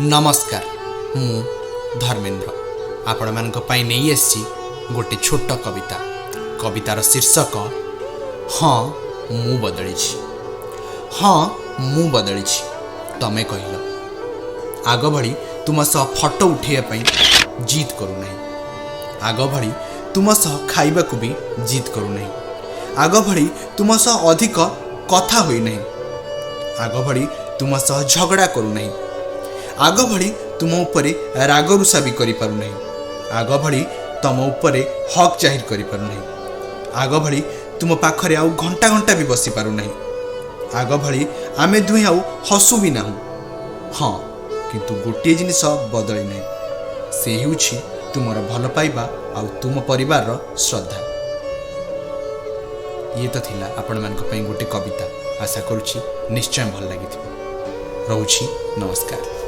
ନମସ୍କାର, ମୁଁ ଧର୍ମେନ୍ଦ୍ର ଆପଣମାନଙ୍କ ପାଇଁ ନେଇ ଆସିଛି ଗୋଟେ ଛୋଟ କବିତା। କବିତାର ଶୀର୍ଷକ ହଁ ମୁଁ ବଦଳିଛି। ହଁ ମୁଁ ବଦଳିଛି, ତମେ କହିଲ। ଆଗ ଭଳି ତୁମ ସହ ଫଟୋ ଉଠାଇବା ପାଇଁ ଜିଦ୍ କରୁନାହିଁ। ଆଗ ଭଳି ତୁମ ସହ ଖାଇବାକୁ ବି ଜିଦ୍ କରୁନାହିଁ। ଆଗ ଭଳି ତୁମ ସହ ଅଧିକ କଥା ହୋଇନାହିଁ। ଆଗ ଭଳି ତୁମ ସହ ଝଗଡ଼ା କରୁନାହିଁ। ଆଗ ଭଳି ତୁମ ଉପରେ ରାଗରୁଷା ବି କରିପାରୁନାହିଁ। ଆଗ ଭଳି ତମ ଉପରେ ହକ୍ ଜାହିର କରିପାରୁନାହିଁ। ଆଗ ଭଳି ତୁମ ପାଖରେ ଆଉ ଘଣ୍ଟା ଘଣ୍ଟା ବି ବସିପାରୁନାହିଁ। ଆଗ ଭଳି ଆମେ ଦୁହେଁ ଆଉ ହସୁ ବି ନାହୁଁ। ହଁ, କିନ୍ତୁ ଗୋଟିଏ ଜିନିଷ ବଦଳି ନାହିଁ, ସେ ହେଉଛି ତୁମର ଭଲ ପାଇବା ଆଉ ତୁମ ପରିବାରର ଶ୍ରଦ୍ଧା। ଇଏ ତ ଥିଲା ଆପଣମାନଙ୍କ ପାଇଁ ଗୋଟେ କବିତା। ଆଶା କରୁଛି ନିଶ୍ଚୟ ଭଲ ଲାଗିଥିବ। ରହୁଛି, ନମସ୍କାର।